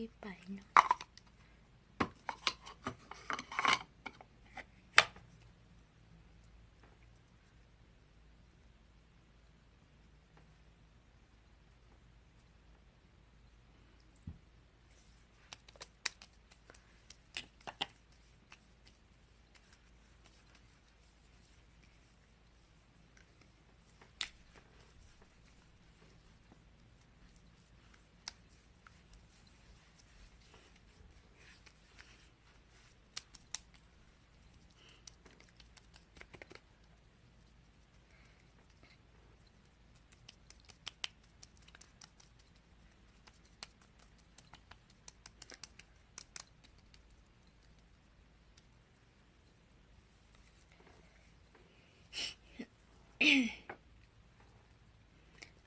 Ib pais no.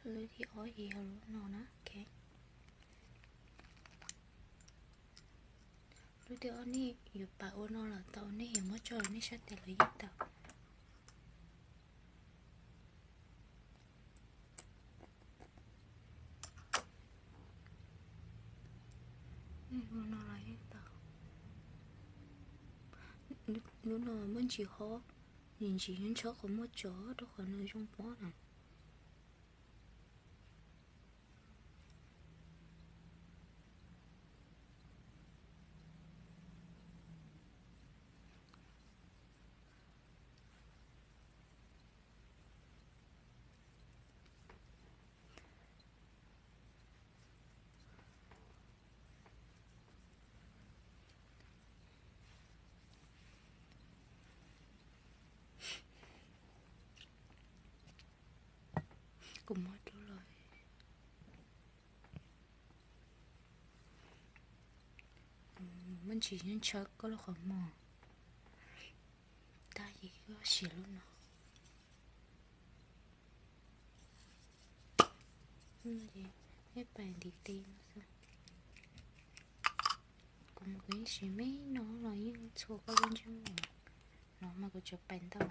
Lub thib ob ces yog lub no na. Ok, lub thib ob nej yuav pais ua no los tau, nej yuav muab tso nej sab tes los yeej tau. Ua no los yeej tau. Lub no muaj ntsis hob, nws ntsis ntshaw qhov muaj tso rau qhov nws zoo pob na. Kuv muab rau los muaj ntsis ntshaw koj lub qhov muag. Tag ces koj siv lub no. Ces peb pais ntiv tes no xwb. Kuv mas kuv yeej siv me no los yeej txhua koj lub ntsej muag. No mas kuv tsuas pais ntau.